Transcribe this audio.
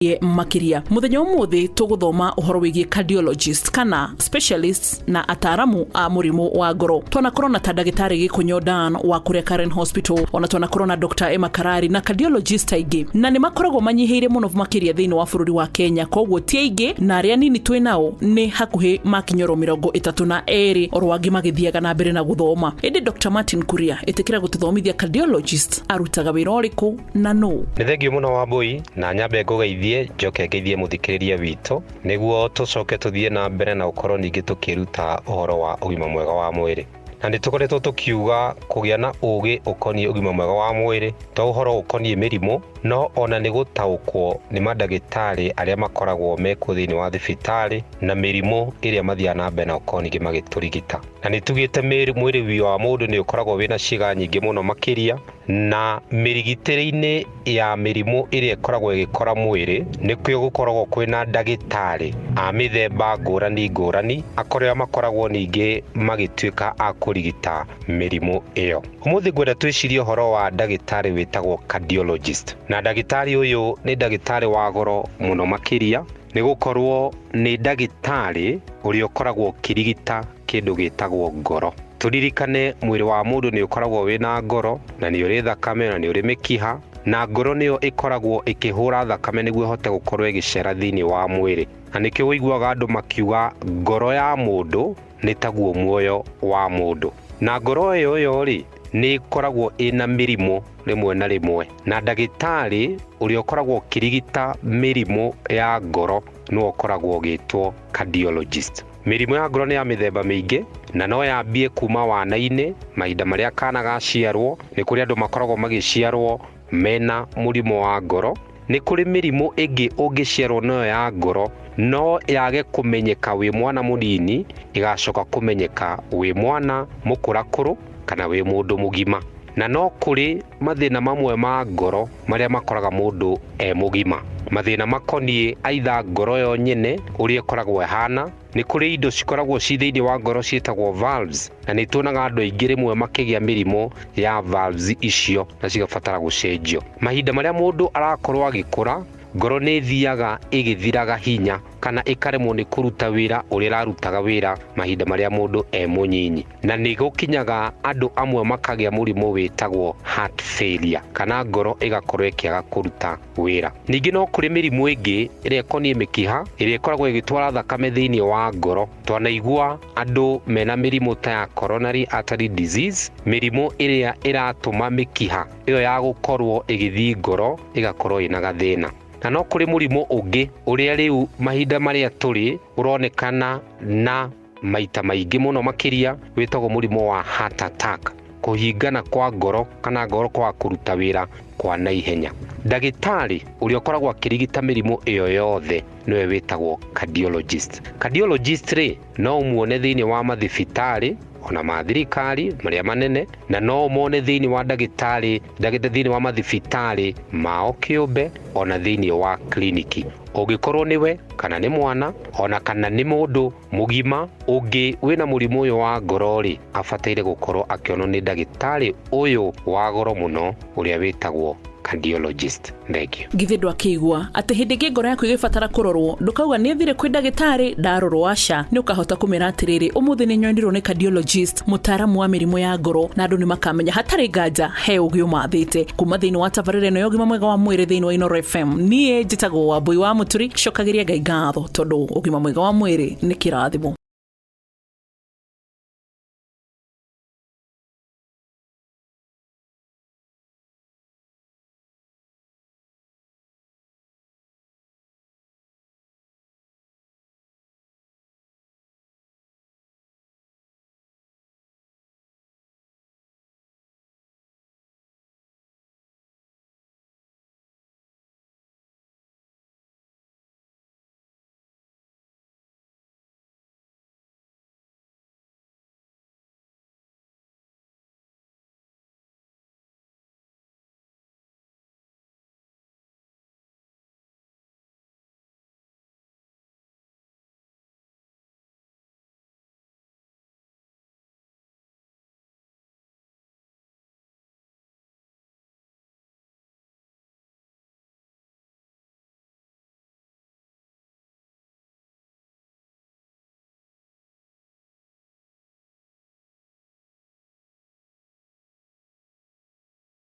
Makĩria mũthenya ũmũthĩ tũgũthoma ũhoro wĩgiĩ cardiologist kana specialists na ataaramu a mũrimũ wa ngoro. Twanakorwo na ta ndagĩtarĩ Gĩkũnyo Dan wa kũrĩa Karen Hospital, ona twanakorwo na Dr Emma Karari na cardiologist aingĩ, na nĩ makoragwo manyihĩire mũno makĩria thĩinĩ wa bũrũri wa Kenya. Koguo ti aingĩ, na arĩa anini twĩ nao nĩ hakuhĩ makinyoro 32, oro angĩ magĩthiaga na mbere na gũthoma. Ĩndĩ Dr Martin Kuria, ĩtĩkĩra gũtũthomithia cardiologist arutaga wĩra ũrĩkũ na nũ? Nĩ thengiũ mũno Wambũi, na nyambe ngũgeithie, njoke ngeithie mũthikĩrĩria witũ, nĩguo tũcoke tũthiĩ na mbere na gũkorwo ningĩ tũkĩruta ũhoro wa ũgima mwega wa mwĩrĩ. Na nĩ tũkoretwo tũkiuga kũgĩa na ũgĩ ũkoniĩ ũgima mwega wa mwĩrĩ to ũhoro ũkoniĩ mĩrimũ, no ona nĩ gũtaũkwo nĩ mandagĩtarĩ arĩa makoragwo mekuo thĩinĩ wa thibitarĩ na mĩrimũ ĩrĩa mathiaga na mbere na gũkorwo ningĩ magĩtũrigita. Na nĩ tugĩte mwĩrĩ wa mũndũ nĩ ũkoragwo wĩna ciĩga nyingĩ mũno makĩria, na mĩrigitĩre-inĩ ya mĩrimũ ĩrĩa ĩkoragwo ĩgĩkora mwĩrĩ nĩkĩo gũkoragwo kwĩna ndagĩtarĩ a mĩthemba ngũrani ngũrani, arĩa makoragwo ningĩ magĩtuĩka a kũrigita mĩrimũ ĩyo. Ũmũthĩ ngwenda twĩcirie ũhoro wa ndagĩtarĩ wĩtagwo cardiologist. Na ndagĩtarĩ ũyũ nĩ ndagĩtarĩ wa goro mũno makĩria, nĩ gũkorwo nĩ ndagĩtarĩ ũrĩa ũkoragwo ũkĩrigita kĩndũ gĩtagwo ngoro. Tũririkane mwĩrĩ wa mũndũ nĩ ũkoragwo wĩna ngoro, na nĩ ũrĩ thakame, na nĩ ũrĩ mĩkiha, na ngoro nĩyo ĩkoragwo ĩkĩhũra thakame nĩguo ĩhote gũkorwo ĩgĩcera thĩinĩ wa mwĩrĩ. Na nĩkĩo ũiguaga andũ makiuga ngoro ya mũndũ nĩ taguo muoyo wa mũndũ. Na ngoro ĩyo yo rĩ, nĩ ĩkoragwo ĩna mĩrimũ rĩmwe na rĩmwe, na ndagĩtarĩ ũrĩa ũkoragwo ũkĩrigita mĩrimũ ya ngoro nĩwe ũkoragwo ũgĩtwo cardiologist. Mĩrimũ ya ngoro nĩ ya mĩthemba mĩingĩ, na no yambie kuma wana-inĩ, mahinda marĩa kana gaciarwo. Nĩ kũrĩ andũ makoragwo magĩciarwo mena mũrimũ wa ngoro. Nĩ kũrĩ mĩrimũ ĩngĩ ũngĩciarwo nayo ya ngoro, no yage kũmenyeka wĩ mwana mũnini, ĩgacoka kũmenyeka wĩ mwana mũkũrakũrũ kana wĩ mũndũ mũgima. Na no kũrĩ mathĩna mamwe ma ngoro marĩa makoraga mũndũ e mũgima, mathĩna makoniĩ aitha ngoro yo nyene ũrĩa ĩkoragwo ĩhana. Nĩ kũrĩ indo cikoragwo ci thĩinĩ wa ngoro ciĩtagwo valves, na nĩ tuonaga andũ aingĩ rĩmwe makĩgĩa mĩrimũ ya valves icio na cigabatara gũcenjio. Mahinda marĩa mũndũ arakorwo agĩkũra, ngoro nĩ ĩthiaga ĩgĩthiraga hinya kana ĩkaremwo nĩ kũruta wĩra ũrĩa ĩrarutaga wĩra mahinda marĩa mũndũ e mũnyinyi, na nĩ gũkinyaga andũ amwe makagĩa mũrimũ wĩtagwo heart failure, kana ngoro ĩgakorwo ĩkĩaga kũruta wĩra. Ningĩ no kũrĩ mĩrimũ ĩngĩ ĩrĩa ĩkoniĩ mĩkiha ĩrĩa ĩkoragwo ĩgĩtwara thakame thĩinĩ wa ngoro. Twanaigua andũ mena mĩrimũ ta ya coronary artery disease, mĩrimũ ĩrĩa ĩratũma mĩkiha ĩyo ya gũkorwo ĩgĩthiĩ ngoro ĩgakorwo ĩna gathĩna. Na no kũrĩ mũrimũ ũngĩ ũrĩa rĩu mahinda marĩa tũrĩ ũronekana na maita maingĩ mũno makĩria, wĩtagwo mũrimũ wa heart attack, kũhingana kwa ngoro kana ngoro kwaga kũruta wĩra kwa naihenya. Ndagĩtarĩ ũrĩa ũkoragwo akĩrigita mĩrimũ ĩyo yothe nĩwe wĩtagwo cardiologist. Cardiologist rĩ, no ũmuone thĩinĩ wa mathibitarĩ ona ma thirikari marĩa manene, na no ũmone thĩinĩ wa ndagĩtarĩ thĩinĩ wa mathibitarĩ mao kĩũmbe, ona thĩinĩ wa kliniki. Ũngĩkorwo nĩwe kana nĩ mwana ona kana nĩ mũndũ mũgima ũngĩ wĩna mũrimũ ũyũ wa ngoro rĩ, abataire gũkorwo akĩonwo nĩ ndagĩtarĩ ũyũ wa goro mũno ũrĩa wĩtagwo cardiologist. Thank you. Githĩ ndwakĩigua atĩ hĩndĩ ĩngĩ ngoro yaku ĩgĩbatara kũrorwo, ndũkauga nĩ thire kwĩ ndagĩtarĩ ndarorwo? Aca, nĩ ũkahota kũmĩra atĩrĩrĩ, ũmũthĩ nĩ nyonirwo nĩ cardiologist, mũtaaramu wa mĩrimũ ya ngoro, na andũ nĩ makamenya hatarĩ nganja he ũgĩ ũmathĩte. Kuma thĩinĩ wa tabarĩra ĩno ya ũgima mwega wa mwĩrĩ thĩinĩ wa Inooro FM, niĩ njĩtagwo Wambui wa Mũturi. Cokagĩria Ngai ngatho tondũ ũgima mwega wa mwĩrĩ nĩ kĩrathimo.